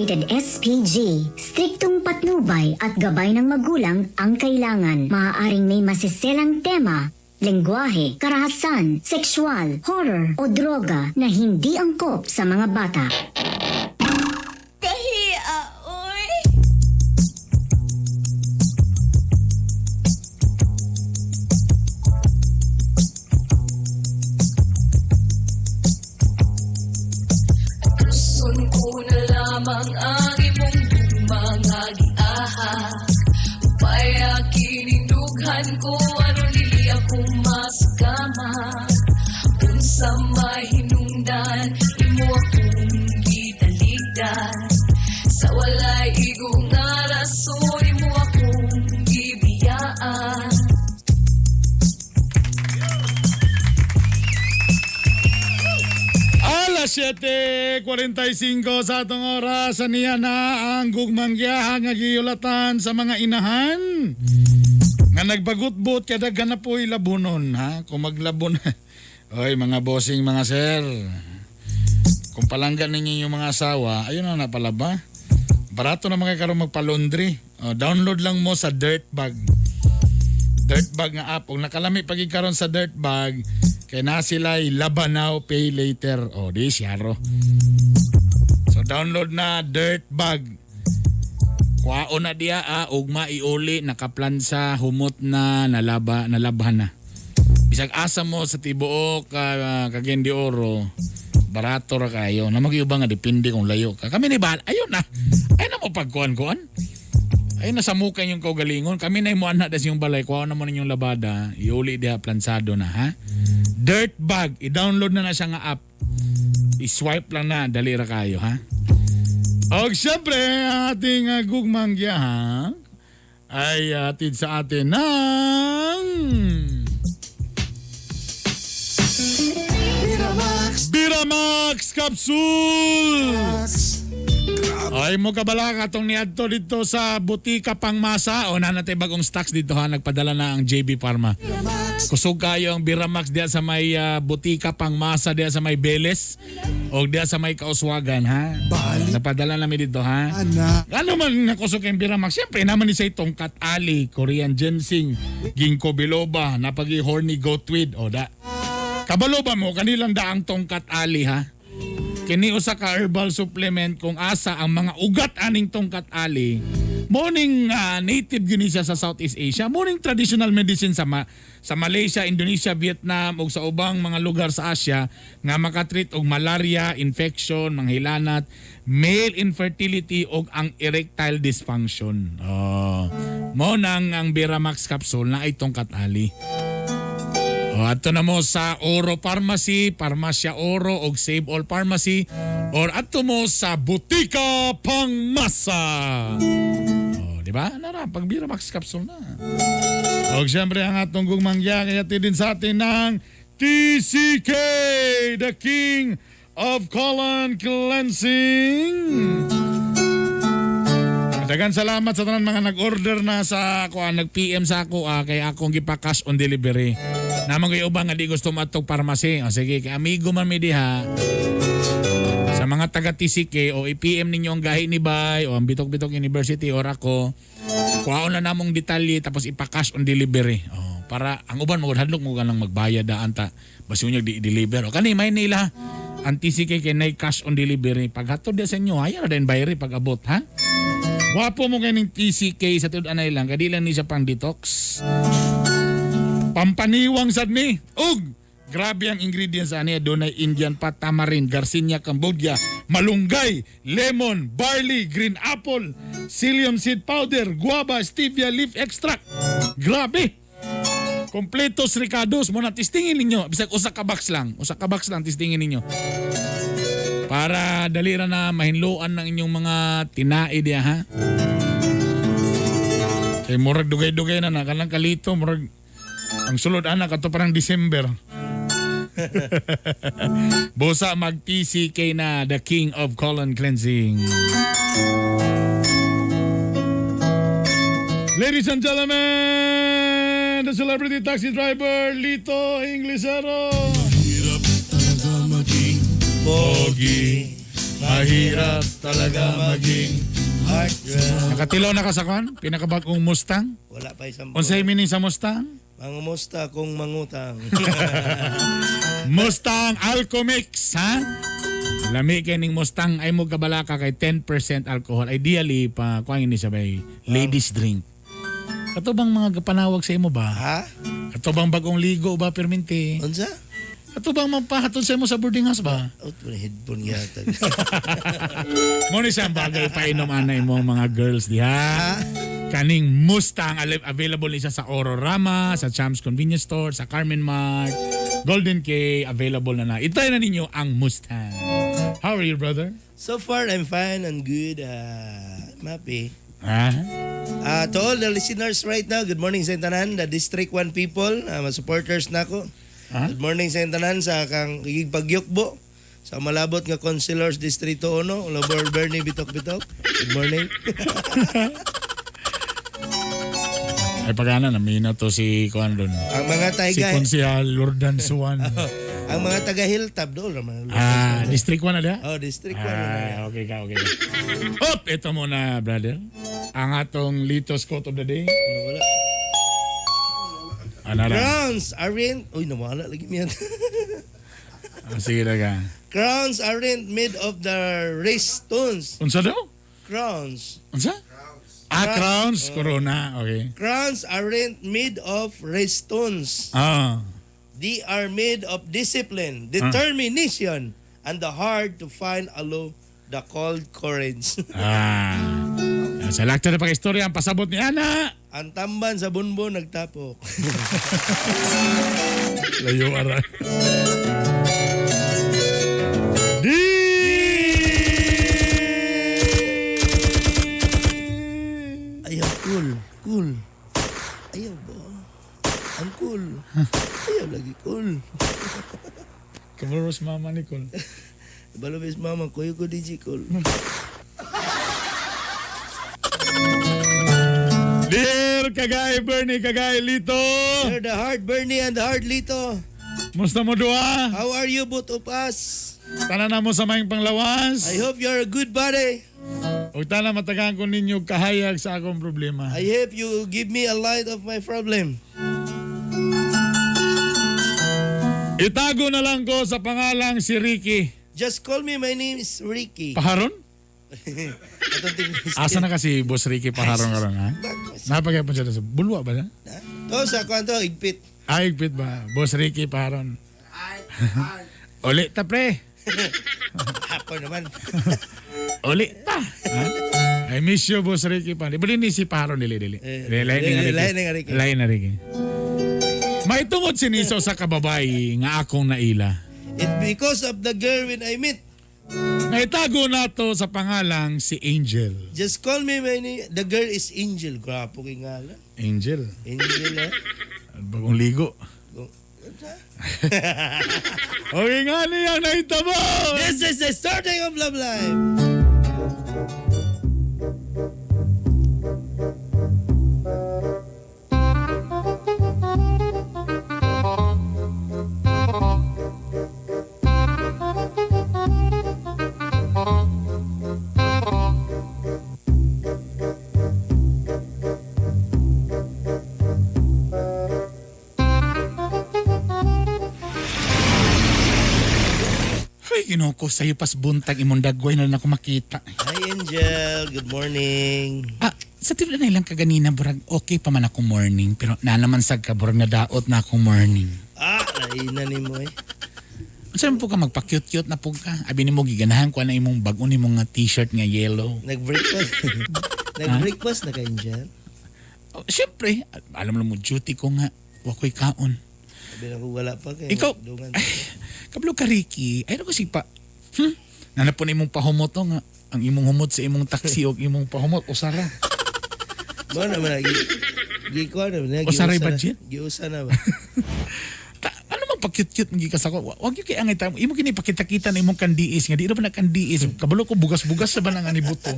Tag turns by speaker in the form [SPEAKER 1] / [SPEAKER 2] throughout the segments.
[SPEAKER 1] Rated SPG. Striktong patnubay at gabay ng magulang ang kailangan. Maaaring may masiselang tema, lengguwahe, karahasan, sexual, horror o droga na hindi angkop sa mga bata.
[SPEAKER 2] Kahiya, oy.
[SPEAKER 3] Gusto ko na lamang ang imong mga giahak. Upaya kinindughan ko aron dili ako masakama. Unsa may hinungdan imo akong gitaligdan. Sa walay igo nga rason imo akong gibiyaan.
[SPEAKER 4] Alas 7:45 sa atong oras, niya na ang gugmang giyaha nga giyulatan sa mga inahan nga nagbagutbot kada na po'y labunon, ha, kung maglabon. Oy, mga bossing, mga sir, kung palanggan ninyo yung mga asawa, ayun na napalaba, barato na mga karon magpa-laundry. O, download lang mo sa Dirtbag, Dirtbag nga app. Kung nakalami pag karon sa Dirtbag, kay na sila laba now, pay later. O, di siyaro. So download na Dirtbag. Kuwaon na diya ah, ugma iuli, nakaplansa, humot na, nalaba, nalabhan na. Bisag asa mo sa tibuok Cagayan de Oro, barato ra kayo. Na mag-iuba nga depende kung layo ka. Kami ni Bahal, ayun na. Ayun na mo pagkuan-kuan. Ayun na sa mukha yung kaugalingon. Kami na mo anak das yung balay. Kuha na mo ninyong labada. Iuli diha plansado na, ha? Dirtbag. I-download na na siya nga app. I-swipe lang na. Dali ra kayo, ha? Og siyempre, ang ating gugmang giyahang ay atid sa atin ng Biramax Capsule! Ay mo kabala ka tong niadto dito sa Butika Pangmasa o nanatay bagong stocks dito, ha, nagpadala na ang JB Pharma. Kusog kayo ang Biramax diya sa may Butika Pangmasa diya sa may Beles o diya sa may Kauswagan, ha.
[SPEAKER 5] Bali.
[SPEAKER 4] Napadala namin dito, ha.
[SPEAKER 5] Ana.
[SPEAKER 4] Ano man nakusog kayong Biramax? Siyempre naman ni sa Tongkat Ali, Korean ginseng, Ginkgo biloba, napagi horny goatweed o da. Kabalo ba mo kanilang daang Tongkat Ali, ha? Kini usa ka herbal supplement kung asa ang mga ugat aning Tongkat Ali. Morning native gyud ni siya sa Southeast Asia. Morning traditional medicine sa Malaysia, Indonesia, Vietnam ug sa ubang mga lugar sa Asia nga makatreat og malaria, infection, manghilanat, male infertility ug ang erectile dysfunction. Oh. Mo nang ang Biramax capsule na ay Tongkat Ali. O, ato na mo sa Oro Pharmacy, Parmasya Oro og Save All Pharmacy or ato mo sa Butika Pangmasa. O, di ba? Nara, pag Biramax capsule na. O, siyempre ang atong gugmangya kaya din sa atin ng TCK, the King of Colon Cleansing. Dagan salamat sa tanan mga nag-order na sa ako, nag-PM sa ako, kay akong gipa-cash on delivery. Namang kayo uban nga di gusto matog pharmacy. O sige, kay amigo man mi diha. Sa mga taga TCK o i-PM ninyo ang gahi ni Bay o ang Bitok-Bitok University or ako. Kuhaon na namong detalye tapos ipa-cash on delivery. O, para ang uban mo hadlok mo lang magbayad daan ta. Basta nyo di-deliver. O kani may nila ang TCK kay nay cash on delivery. Pag hatod sa inyo, ayaw na din bayri pag abot, ha? Wapo mo kayo ng TCK sa tiud anay lang. Kadi lang ni siya pang detox. Pampaniwang sad ni. Ug grabe ang ingredients ani, dunay Indian pat, tamarind, Garcinia Cambodia, malunggay, lemon, barley, green apple, psyllium seed powder, guava, stevia leaf extract. Grabe. Kompletos ricados mo na testingin ninyo. Bisag usa ka box lang. Usa ka box lang testingin ninyo. Para dali ra na mahinloan ng inyong mga tinai diya, ha. Kay murag dugay-dugay na na kanang kalito murag ang sulod ana kato parang December. Busa mag TCK na, the King of Colon Cleansing. Ladies and gentlemen, the celebrity taxi driver Lito Inglesero.
[SPEAKER 5] Hirap talaga maging
[SPEAKER 4] Pogi. Mahirap talaga maging
[SPEAKER 2] Heartthrob.
[SPEAKER 4] Nakatilaw na ka sa kwan? Pinakabagong Mustang?
[SPEAKER 2] Wala pa isang
[SPEAKER 4] Unsay meaning sa Mustang?
[SPEAKER 2] Mangumusta kung mangutang.
[SPEAKER 4] Mustang Alcomix, ha? Lami kay ning Mustang ay mo kabalaka kay 10% alcohol. Ideally pa kuan ini siya bay ladies drink. Kato bang mga panawag sa imo ba?
[SPEAKER 2] Ha?
[SPEAKER 4] Kato bang bagong ligo ba perminti?
[SPEAKER 2] Unsa?
[SPEAKER 4] Kato bang mapahatod sa imo sa boarding house ba?
[SPEAKER 2] Out mo na headphone yata.
[SPEAKER 4] Mo ni siyang bagay painom ana imo ang mga girls diha. Kaning Mustang available ni siya sa Ororama, sa Champs Convenience Store, sa Carmen Mart, Golden K, available na na. Itry na ninyo ang Mustang. How are you, brother?
[SPEAKER 2] So far, I'm fine and good. I'm happy.
[SPEAKER 4] Ah?
[SPEAKER 2] To all the listeners right now, good morning sa tanan, the District 1 people, mga supporters nako.
[SPEAKER 4] Ah?
[SPEAKER 2] Good morning sa tanan sa kang pagyukbo sa malabot nga councilors Distrito 1, Ulabor Bernie Bitok Bitok. Good morning.
[SPEAKER 4] Ay pagana namina to si kuan doon.
[SPEAKER 2] Ang mga
[SPEAKER 4] Si
[SPEAKER 2] taiga,
[SPEAKER 4] Konsehal Lordan Suwan.
[SPEAKER 2] ang mga taga Hilltop dool raman.
[SPEAKER 4] Ah, District 1 na diha?
[SPEAKER 2] Oh, District 1.
[SPEAKER 4] Ah, okay ka, okay ka. Op, ito muna, brother. Ang atong Litos quote of the day.
[SPEAKER 2] Nawala.
[SPEAKER 4] Ano ra?
[SPEAKER 2] Crowns aren't, uy, nawala lagi miyan.
[SPEAKER 4] Ah, sige na ka.
[SPEAKER 2] Crowns aren't made of the race stones.
[SPEAKER 4] Unsa daw?
[SPEAKER 2] Crowns.
[SPEAKER 4] Unsa? Ah, crowns, corona. Okay.
[SPEAKER 2] Crowns aren't made of race stones.
[SPEAKER 4] Ah.
[SPEAKER 2] They are made of discipline, determination, and the hard to find alone the cold courage.
[SPEAKER 4] Ah. Sa lakta na pag-istorya, ang pasabot ni Ana.
[SPEAKER 2] Ang tamban sa bunbo nagtapok.
[SPEAKER 4] Layo ara. Di!
[SPEAKER 2] Ayaw, cool. Cool. Ayaw ba? Ang cool. Ayaw lagi cool.
[SPEAKER 4] Kamuros mama ni Col.
[SPEAKER 2] Balubis mama, kuyo ko di cool.
[SPEAKER 4] Dear Kagay Bernie, Kagay Lito.
[SPEAKER 2] Sir, the heart Bernie and the heart Lito.
[SPEAKER 4] Musta mo duha?
[SPEAKER 2] How are you both of us?
[SPEAKER 4] Tanan na mo sa maing panglawas.
[SPEAKER 2] I hope you're a good body.
[SPEAKER 4] Ug tanan matagaan ko ninyo kahayag sa akong problema.
[SPEAKER 2] I hope you give me a light of my problem.
[SPEAKER 4] Itago na lang ko sa pangalang si Ricky.
[SPEAKER 2] Just call me, my name is Ricky.
[SPEAKER 4] Paharon?
[SPEAKER 2] Atong tingin-
[SPEAKER 4] Asa na kasi Boss Ricky Paharon karon ha? Napagay pa siya sa bulwa ba na?
[SPEAKER 2] To sa kwanto, igpit.
[SPEAKER 4] Ay, higpit ba? Boss Ricky Paharon. Uli ta pre.
[SPEAKER 2] Ako naman.
[SPEAKER 4] Uli ta. Ha? I miss you, Boss Ricky pa. Di ba din ni si Paharon dili dili?
[SPEAKER 2] Eh,
[SPEAKER 4] Dili, lain
[SPEAKER 2] dili,
[SPEAKER 4] nga Ricky.
[SPEAKER 2] lain nga Ricky.
[SPEAKER 4] Lain na Ricky. May tungod siniso sa kababay nga akong naila.
[SPEAKER 2] It because of the girl when I meet.
[SPEAKER 4] Naitago nato sa pangalang si Angel.
[SPEAKER 2] Just call me my name. The girl is Angel. Grapo kay ngalan.
[SPEAKER 4] Angel.
[SPEAKER 2] Angel, ha?
[SPEAKER 4] Bagong ligo. Okay nga niyang nahitabo!
[SPEAKER 2] This is the starting of Love Life.
[SPEAKER 4] Ay, ginoo ko, sa'yo pas buntag imong dagway na lang ako makita.
[SPEAKER 2] Hi, Angel. Good morning.
[SPEAKER 4] Ah, sa tinuod na ilang kaganina, burag okay pa man akong morning, pero nanaman sa ka, burag nadaot na akong morning.
[SPEAKER 2] Ah, laina ni mo eh.
[SPEAKER 4] Unsa man po ka magpa-cute-cute na po ka? Abi nimo giganahan ko na imong bag-o nimo nga t-shirt nga yellow.
[SPEAKER 2] Nag-breakfast. Nag-breakfast na ka, Angel?
[SPEAKER 4] Oh, siyempre, alam mo mo duty ko nga, wa ko'y kaon.
[SPEAKER 2] Sabi na ko wala pa kay
[SPEAKER 4] Ikaw,
[SPEAKER 2] dungan.
[SPEAKER 4] ay, kablo ka Ricky, ay ko si pa, nanapon imong pahumot to nga, ang imong humot sa imong taxi o imong pahumot, usara.
[SPEAKER 2] Mo naman lagi. Gi ko na na
[SPEAKER 4] O sa
[SPEAKER 2] giusa na.
[SPEAKER 4] budget?
[SPEAKER 2] Giusa na ba?
[SPEAKER 4] Ta, ano man pa-cute-cute ngi ka sa ko? Wag gyud kay angay ta. Imo kini pakita-kita na imong kandiis nga di ra ba na kandiis. Kabalo ko bugas-bugas sa ba nang anibuto.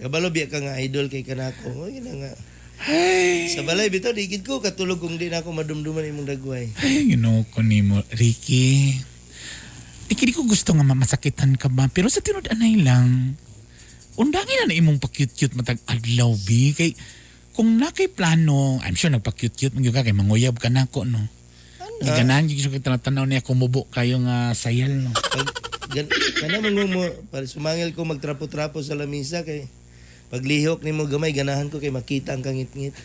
[SPEAKER 2] Kabalo biya ka nga idol kay kanako. Oy na nga.
[SPEAKER 4] Ay,
[SPEAKER 2] Sa balay bitaw di gid ko katulog kung di na ako madumduman imong dagway.
[SPEAKER 4] ay ginoo ko nimo, Ricky. Di ko gusto nga mamasakitan ka ba, pero sa tinud anay lang, undangin na na imong pa-cute-cute matag adlaw, bi. Kay, kung nakay plano, I'm sure nagpa-cute-cute man gyud ka, kay manguyab ka nako, no? Di ganahan, gyud ko tanatanaw niya kumubo kayo nga sayal, no?
[SPEAKER 2] Pag kana man mo para sumangil ko magtrapo-trapo sa lamisa kay paglihok nimo gamay ganahan ko kay makita ang kangitngit.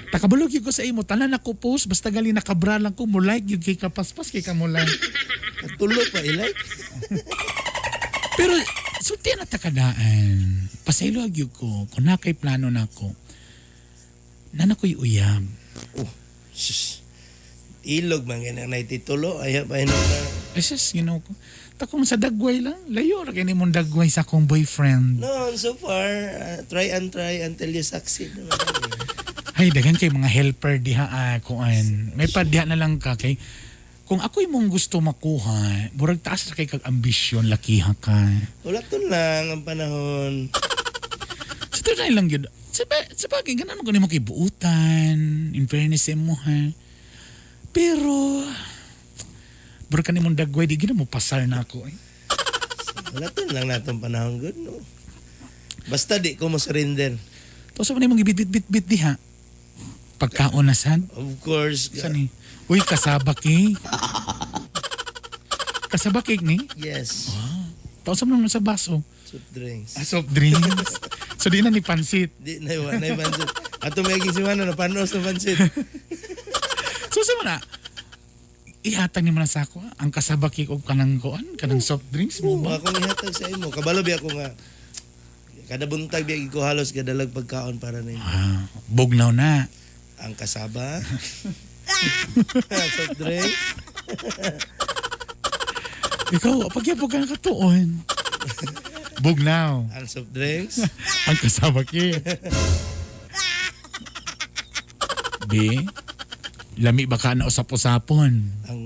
[SPEAKER 4] Takabulog yun ko sa imo, tanan ako post, basta gali nakabra lang ko, mo like yun kay kapaspas kay ka mo like.
[SPEAKER 2] Katulo pa ilike.
[SPEAKER 4] Pero sulti na takadaan. Pasaylo gyud ko, kung nakay plano nako. Nana ko'y uyab.
[SPEAKER 2] Oh, sus. Ilog man ganang naititulo ay pa na.
[SPEAKER 4] Ay sus, you know ko. Takong sa dagway lang, layo ra kay nimong dagway sa akong boyfriend.
[SPEAKER 2] No, so far try and try until you succeed. Naman, eh.
[SPEAKER 4] Ay, daghan kay mga helper diha kuan. May padya na lang ka kay kung ako'y mong gusto makuha, murag taas ra kay kag ambisyon lakiha ka.
[SPEAKER 2] Wala to lang ang panahon.
[SPEAKER 4] Sa tunay lang yun. Sa bagay, ganun ko nimo kay buutan, in fairness sa imo ha. Pero, bro ka nimong dagway, di gina mo pasar na ako eh.
[SPEAKER 2] Wala to lang natong panahon good no. Basta di ko mo surrender.
[SPEAKER 4] Tapos sa nimong gibit-bit-bit diha. Pagkaon na sad.
[SPEAKER 2] Of course.
[SPEAKER 4] Sa ni? Uy, kasabak eh. Kasabak eh ni?
[SPEAKER 2] Yes.
[SPEAKER 4] Tapos sa naman sa baso.
[SPEAKER 2] Soft drinks.
[SPEAKER 4] Ah, soft drinks. So di na ni pansit.
[SPEAKER 2] Di na iwan na pansit. Ato may simana na panos na pansit.
[SPEAKER 4] So sa na, ihatag ni mo na sa ako, ah, ang kasabak eh og kanang kuan, kanang soft drinks mo ba?
[SPEAKER 2] Akong ihatag sa imo. Kabalo biya ko nga. Kada buntag biya ko halos gadalag pagkaon para nimo.
[SPEAKER 4] Ah, bugnaw na.
[SPEAKER 2] Ang kasaba. Soft drinks.
[SPEAKER 4] Ikaw, pagyapog ka nakatuon. Bugnaw.
[SPEAKER 2] Ang soft drinks.
[SPEAKER 4] Ang kasama ki. B, lami ba ka na usap-usapon?
[SPEAKER 2] Ang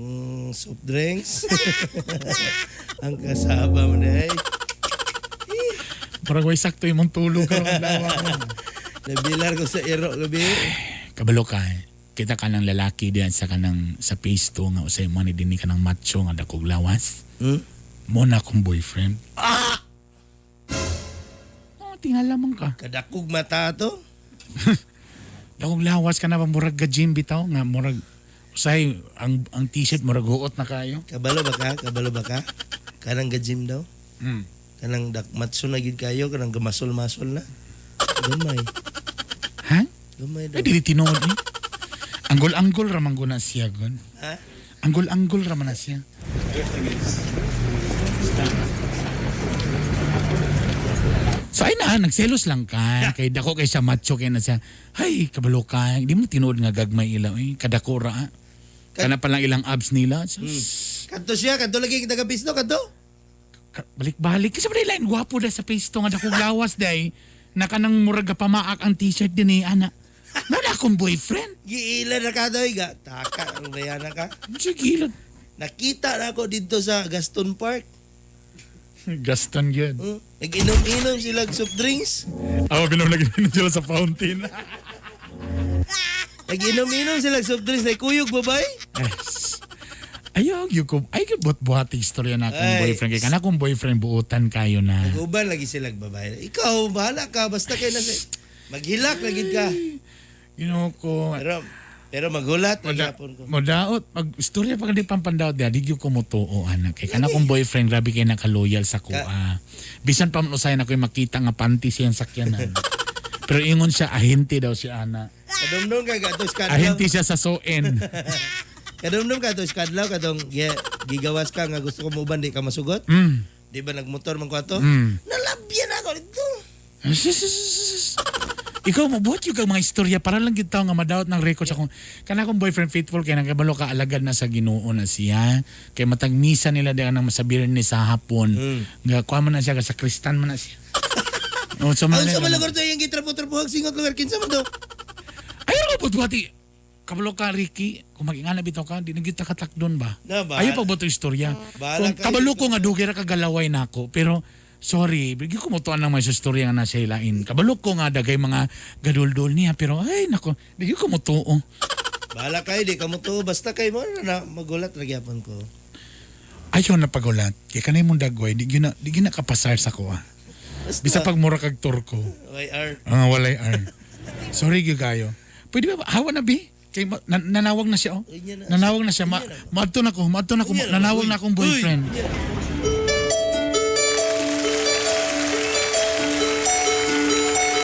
[SPEAKER 2] soft drinks. Ang kasaba mo na eh.
[SPEAKER 4] Parang way sakto yung mong tulog ka ng lawa mo.
[SPEAKER 2] Nabilar ko sa iro gabi.
[SPEAKER 4] Kabalo ka eh. Kita ka ng lalaki diyan sa kanang sa phase 2 nga usay mo ni dinhi ka ng macho nga dakog lawas.
[SPEAKER 2] Hmm?
[SPEAKER 4] Mo na akong boyfriend. Ah! Oh, tingala man ka.
[SPEAKER 2] Kadakog mata to.
[SPEAKER 4] Dakog lawas ka na ba murag ga gym bitaw nga murag usay ang t-shirt murag huot na kayo.
[SPEAKER 2] Kabalo ba ka? Kabalo ba ka? Kanang ga-gym daw. Kanang matso na gid kayo, kanang gamasol-masol na. Gamay.
[SPEAKER 4] Ha?
[SPEAKER 2] Gamay daw.
[SPEAKER 4] Ay, dili tinuod eh. Anggol-anggol ra man guna siya gon.
[SPEAKER 2] Ha?
[SPEAKER 4] Anggol-anggol ra man na siya. So ay na, nagselos lang ka. Kay dako kay siya macho kay na siya. Ay, kabalo ka. Hindi mo tinuod nga gagmay ila. Eh, kadako ra. Ah. Kana pa lang ilang abs nila. Sus.
[SPEAKER 2] Kadto siya, kadto lagi kita ka pisto, kadto.
[SPEAKER 4] Balik-balik. Kasi ba line, gwapo da sa pisto nga dako lawas day. Naka nang murag ka pamaak ang t-shirt din eh, ana. Wala akong boyfriend.
[SPEAKER 2] Giila na ka daw, ga. Taka, ang bayana ka.
[SPEAKER 4] Sige lang.
[SPEAKER 2] Nakita na ako dito sa Gaston Park.
[SPEAKER 4] Gaston yun.
[SPEAKER 2] Nag-inom-inom sila og soft drinks.
[SPEAKER 4] Ako, binom lagi na sila sa fountain.
[SPEAKER 2] Nag-inom-inom sila og soft drinks. Nakuyog babay.
[SPEAKER 4] Yes. Ayaw, yun ko. Ay, buhat-buhat istorya na akong
[SPEAKER 2] Ay.
[SPEAKER 4] boyfriend. Kaya kana akong boyfriend, buutan kayo na.
[SPEAKER 2] Nag-uban lagi sila babay. Ikaw, bahala ka. Basta kayo na maghilak lagi ka.
[SPEAKER 4] You know ko.
[SPEAKER 2] Pero maghulat lagi hapon ko.
[SPEAKER 4] Modaot. Mag, istorya pa kandi pampandaot. Di gyud ko motuo, anak. Kaya kana akong boyfriend, grabe kayo nakaloyal sa kuha. Bisan pa man usahay na ko'y makita nga panty siyang sakyanan. Pero ingon siya, ahente daw si ana.
[SPEAKER 2] Kadumdum ka kadto skadlaw.
[SPEAKER 4] Ahente siya sa SON.
[SPEAKER 2] Kadumdum ka to skadlaw kadtong gigawas ka nga gusto ko mo di ka masugot. Di ba nagmotor man ko ato? Nalabyan ako dito.
[SPEAKER 4] Ikaw mabuhat yung kang mga istorya para lang gyud tawo nga madawat ng record sa akong kana akong boyfriend faithful kay nagkabalo ka alagad na sa Ginoo na siya kay matag misa nila di nang masabirin ni sa hapon nga kuha man na siya ka sa kristan man na siya. Oh, so man
[SPEAKER 2] Ang
[SPEAKER 4] na-
[SPEAKER 2] sa malagor to yung gitrapo-trapo singot lugar kinsa man to.
[SPEAKER 4] Ayaw ko buhat kabalo ka Ricky kung magingana bitaw ka di na gyud ta katakdon ba.
[SPEAKER 2] Na, bahala.
[SPEAKER 4] Ayaw pa ba ito istorya?
[SPEAKER 2] Bahala
[SPEAKER 4] Kung
[SPEAKER 2] kayo.
[SPEAKER 4] kabalo ko nga dugay ra kagalaway nako pero sorry, bigyan ko mo tuan ng may istorya nga nasa ilain. Kabalo ko nga dagay mga gaduldol niya pero ay nako, di ko mo tuo.
[SPEAKER 2] Bahala kayo di ka mo to basta kay mo na magulat ra gyapon ko.
[SPEAKER 4] Ayaw na pagulat. Kay kanay mong dagway, di gyud na kapasar sa kuha.
[SPEAKER 2] Basta.
[SPEAKER 4] Bisa pag mura kag turko.
[SPEAKER 2] YR.
[SPEAKER 4] Ang walay R. Sorry gyud kayo. Pwede ba hawa na bi? Kay nanawag na siya oh.
[SPEAKER 2] Uy, niya na.
[SPEAKER 4] Nanawag na siya. Maadto na ko, maadto na ko.
[SPEAKER 2] Uy, niya na.
[SPEAKER 4] Nanawag
[SPEAKER 2] Uy.
[SPEAKER 4] na akong boyfriend.
[SPEAKER 2] Uy, niya na.